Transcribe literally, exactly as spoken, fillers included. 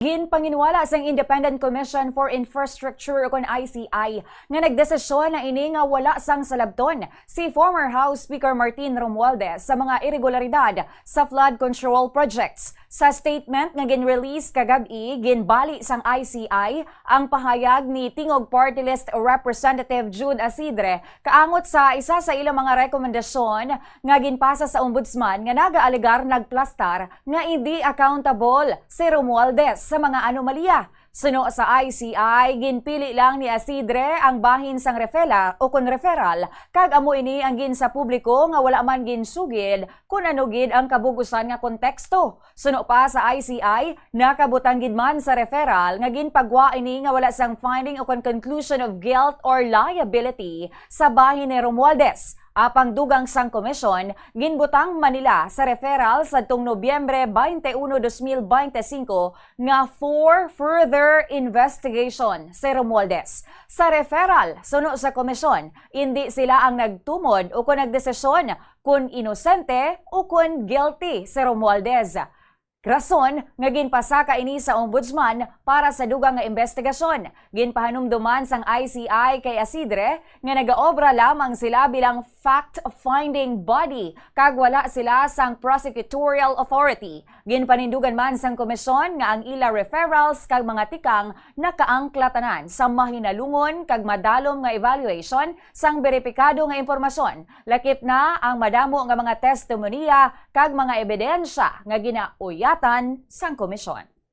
Ginpanginwala sang Independent Commission for Infrastructure, ukon I C I, nga nagdesisyon na ini nga wala sang salabton si former House Speaker Martin Romualdez sa mga irregularidad sa flood control projects. Sa statement nga gin-release kagab-i, ginbali sang I C I ang pahayag ni Tingog Party List Representative Jude Asidre kaangot sa isa sa ilang mga rekomendasyon nga ginpasa sa Ombudsman nga nagaalegar nagplastar nga indi accountable si Romualdez sa mga anomalya. Suno sa I C I, ginpili lang ni Asidre ang bahin sang refela-, ukon referral, kag amo ini ang ginsapubliko nga wala man ginsugid kon ano gid ang kabug-osan nga konteksto. Suno pa sa I C I, nakabutang gid man sa referral nga ginpagwa ini nga wala sang finding ukon conclusion of guilt or liability sa bahin ni Romualdez. Apang dugang sang komisyon, ginbutang man nila sa referral sadtong Nobyembre twenty-one, dos mil bente singko nga for further investigation si Romualdez. Sa referral, suno sa komisyon, indi sila ang nagtumod o kon nagdesisyon kon inosente o kon guilty si Romualdez. Rason nga ginpasaka ini sa Ombudsman para sa dugang nga investigasyon. Ginpahanumduman sang I C I kay Asidre nga nagaobra lamang sila bilang fact-finding body kag wala sila sang prosecutorial authority. Ginpanindugan man sang komisyon nga ang ila referrals kag mga tikang nakaangkla tanan sa mahinalungon kag madalom nga evaluation sang beripikado nga impormasyon, lakip na ang madamo nga mga testimonya kag mga ebidensya nga ginauyatan sang komisyon.